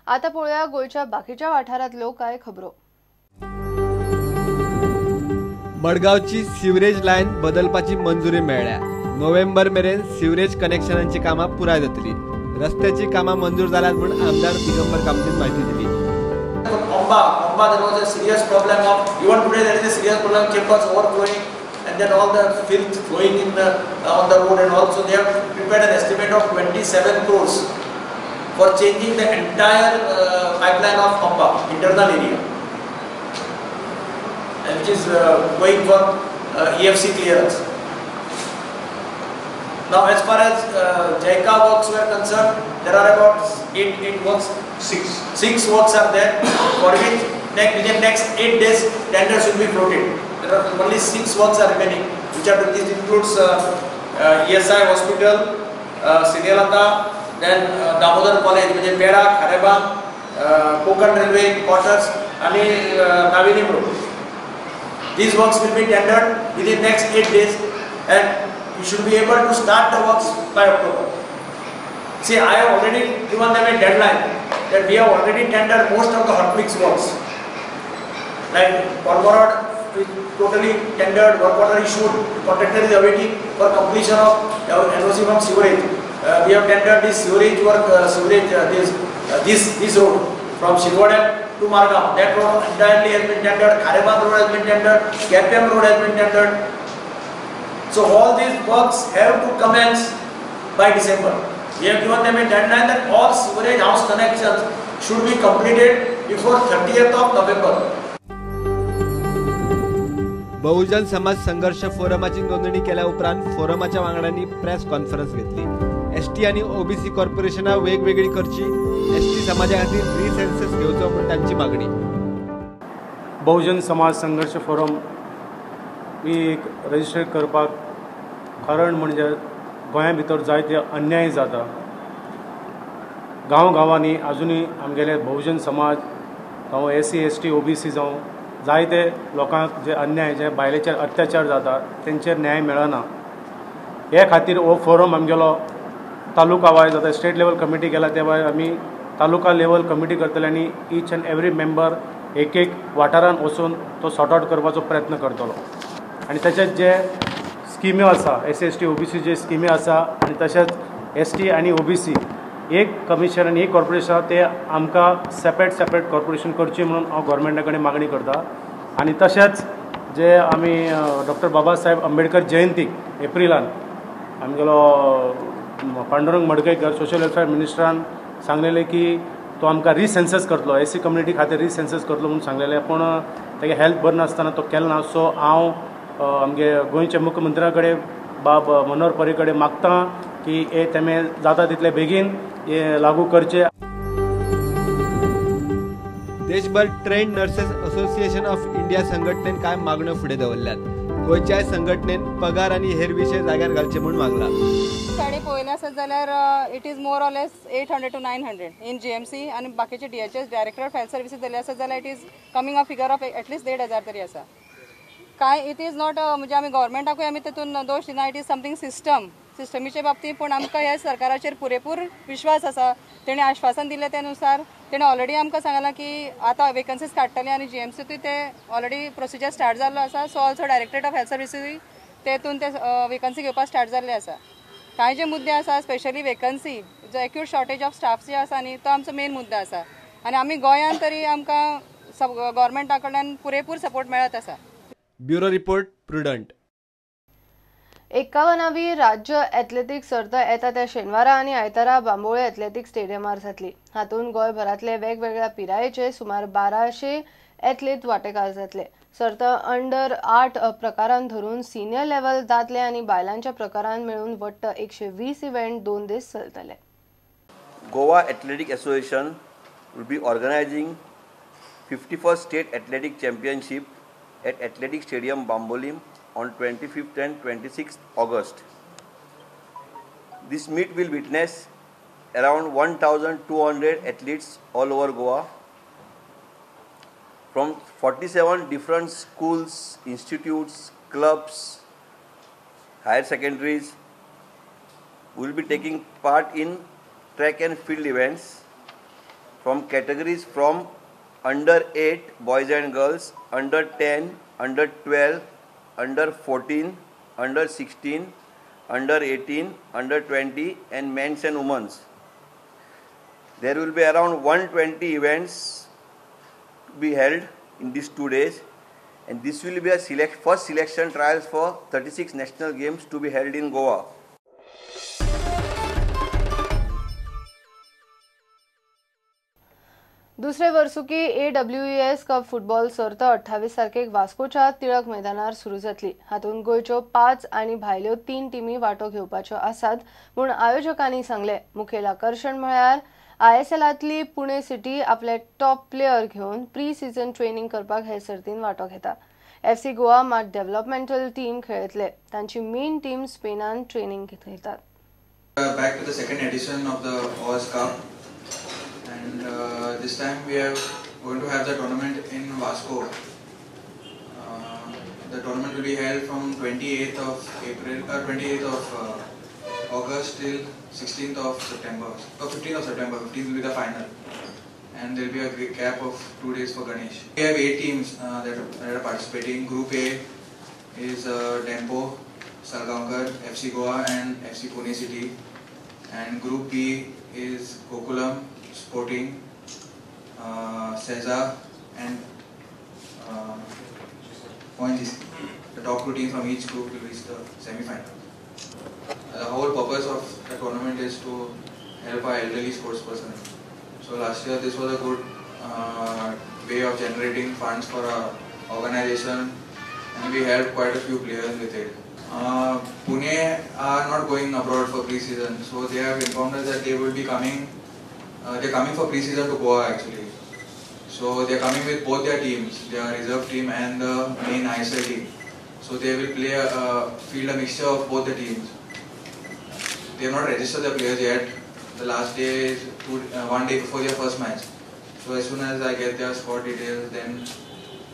आता पळोवया गोंयच्या बाकीच्या वाठारांतल्यो कांय खबरो. मडगांवची सिवरेज लायन बदलपाची मंजुरी मेळ्ळ्या. नोव्हेंबर मेरेन सिवरेज कनेक्शनांची कामां पुराय जातली. रस्त्याची कामां मंजूर जाल्यात म्हूण आमदार दिगंबर कामतीन म्हायती दिली. Komba, there was a serious problem of, even today there is a serious problem, chambers overflowing and then all the filth flowing in the on the road, and also they have prepared an estimate of 27 crores for changing the entire pipeline of Komba internal area, and which is going for EFC clearance. Now, as far as JICA works were concerned, there are about eight works, six works are there, for which within next 8 days tenders will be floated. There are only 6 works are remaining, which are, this includes ESI Hospital, Sinelata, then Damodar College, which is Pera, Khareba, Konkan Railway Quarters, and Navinim Road. These works will be tendered within next 8 days, and you should be able to start the works by October. See, I have already given them a deadline that we have already tendered most of the hot mix works. Like Cormorant is totally tendered, work order issued, contractor is awaiting for completion of NOC from sewerage. We have tendered this sewerage work, this road from Shirwadam to Margam. That road entirely has been tendered. Khareband road has been tendered. KPM road has been tendered. So all these works have to commence by December. We have given them a deadline that all sewerage house connections should be completed before 30th of November. Bahujan Samaj Sangharsh फोरमाची नोंदणी केल्या उपरांत फोरमाच्या वांगड्यांनी press conference घेतली. ST आणि OBC कॉर्पोरेशनां वेगवेगळी करची, ST समाजा खातीर रिसेन्सस घेवचो म्हूण तांची मागणी. बहुजन समाज संघर्ष फोरम ही एक रजिस्टर करपाक कारण म्हणजे गोंया भितर जायते अन्याय जाता. गांव गांवांनी आजुनूय आमगेले बहुजन समाज जावं S C S T O B C जावं जायते लोकांक जे अन्याय जे बायलेचेर अत्याचार जाता तेंचेर न्याय मेळना. हे खातीर हो फोरम आमगेलो तालुका वायज आतां स्टेट लेवल कमिटी केला त्या भायर आमी तालुका लेवल कमिटी करतले आनी ईच एंड एवरी मेंबर एक एक वाठारान वचून तो सॉर्ट आवट करपाचो प्रयत्न करतलो. आनी तशेंच जे स्किम्यो आसा S C S T O B C जे स्किम्यो आसा आनी तशेंच एस टी आनी ओ बी सी एक कमिशन आनी एक कॉर्पोरेशन ते आमकां सेपरेट सेपरेट कॉर्पोरेशन करची म्हणून हांव गोवोरमेंटा कडेन मागणी करता. आनी तशेंच जे आमी डॉक्टर बाबासाहेब आंबेडकर जयंतीक एप्रिलान आमगेलो पांडुरंग मडकयकर सोशल वेलफेअर मिनिस्टरान सांगलेलें की तो आमकां रिसेन्सस करतलो, एस सी कम्युनिटी खातीर रिसेन्सस करतलो म्हणून सांगलेलें, पूण तेगे हेल्थ बरें नासतना तो केलो ना. सो हांव आमगे गोंयच्या मुख्यमंत्र्या कडेन बाब मनोहर पर्रीकर कडेन मागता की हे तेमे जाता तितले बेगीन हे लागू करचे. देशभर trained nurses association of India संघटनेन काय मागण्यो फुडें दवरल्यात. गोंयच्याय संघटनेन पगार आनी हेर विशय जाग्यार घालचे म्हूण मागला. साडे पळयलें आसत जाल्यार it is more or less 800 to 900 in G M C आनी बाकीचे D H S director of health services जाले आसत जाल्यार it is coming a figure of at least 1500 तरी आसा. कांय it is not म्हणजे आमी गव्हर्मेंटाकूय आमी तेतून दोश दिना, it is something system सिस्टमीचे बाबतींत. पूण आमकां ह्या सरकाराचेर पुरेपूर विश्वास आसा. तेणें आश्वासन दिलें त्या नुसार तेणें ऑलरेडी आमकां सांगलां की आतां वेकन्सीज काडटले आनी जी एम सीतूय ते ऑलरेडी प्रोसिजर स्टार्ट जाल्लो आसा. So also directorate of health सर्विसीसूय तेतून ते वेकन्सी घेवपाक स्टार्ट जाल्ले आसा. कांय जे मुद्दे आसा स्पेशली वेकन्सी जो एक्यूट शॉर्टेज ऑफ स्टाफ जे आसा न्ही तो आमचो मेन मुद्दो आसा. आनी आमी गोंयांत तरी आमकां गव्हर्मेंटा कडल्यान पुरेपूर सपोर्ट मेळत आसा. Bureau report, Prudent. 51वी राज्य एथलेटिक्स सर्त येता त्या शेनवारा आनी आयतारा बांबोळे एथलेटिक्स स्टेडियमार जातली. हातूंत गोंयभरांतले वेगवेगळ्या पिरायेचे सुमार 1200 एथलीट वांटेकार जातले. सर्त अंडर 8 प्रकारान धरून सिनियर लेवल दादले आनी बायलांच्या प्रकारान मेळून वट्ट 120 इव्हेंट 2 दीस चलतले. Goa Athletic Association will be organizing 51st State Athletic Championship at Athletic Stadium Bambolim on 25th and 26th August. This meet will witness around 1,200 athletes all over Goa from 47 different schools, institutes, clubs, higher secondaries will be taking part in track and field events. from categories from under 8 boys and girls, under 10, under 12, under 14, under 16, under 18, under 20 and men's and women's. There will be around 120 events to be held in these 2 days, and this will be a first selection trials for 36 national games to be held in Goa. दुसरे वर्सुकी AWES cup football सर्त 28 तारखेक वास्कोच्या टिळक मैदानार सुरू जातली. हातूंत गोंयच्यो 5 आनी भायल्यो 3 टिमी वांटो घेवपाच्यो आसात म्हूण आयोजकांनी सांगलें. मुखेल आकर्शण म्हळ्यार ISLांतली पुणे सिटी आपले टॉप प्लेयर घेवन प्री सीझन ट्रेनिंग करपाक हे सर्तीन वांटो घेता. FC Goa मात डेव्हलपमेंटल टीम खेळयतले. तांची मेन टीम स्पेनान ट्रेनिंग घेतात. Back to the second edition of the Oz Cup. And this time we are going to have the tournament in Vasco. The tournament will be held from 28th of April, 28th of August till 16th of September, or 15th of September. 15th will be the final, and there will be a gap of 2 days for Ganesh. We have 8 teams that are participating. Group A is Dempo, Salgaonkar, FC Goa, and FC Pune City, and Group B is Gokulam, Sporting, Seza and ONGC. The top 2 teams from each group will reach the semi-final. The whole purpose of the tournament is to help our elderly sports person. So last year this was a good way of generating funds for our organization, and we helped quite a few players with it. Pune are not going abroad for pre-season, so they have informed us that they will be coming. They are coming for pre-season to Goa actually. So they are coming with both their teams, their reserve team and the main ISL team. So they will play field a mixture of both the teams. They have not registered their players yet. The last day is 1 day before their first match. So as soon as I get their squad details, then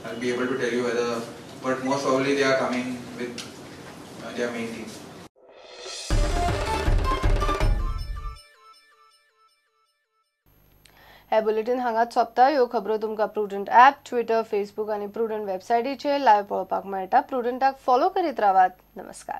I'll be able to tell you whether. But most probably they are coming with their main team. हे bulletin हांगाच सोंपता. ह्यो खबरो तुमकां prudent app, Twitter, Facebook आनी prudent वेबसायटीचेर live पळोवपाक मेळटा. प्रुडंटाक फॉलो करीत रावात. नमस्कार.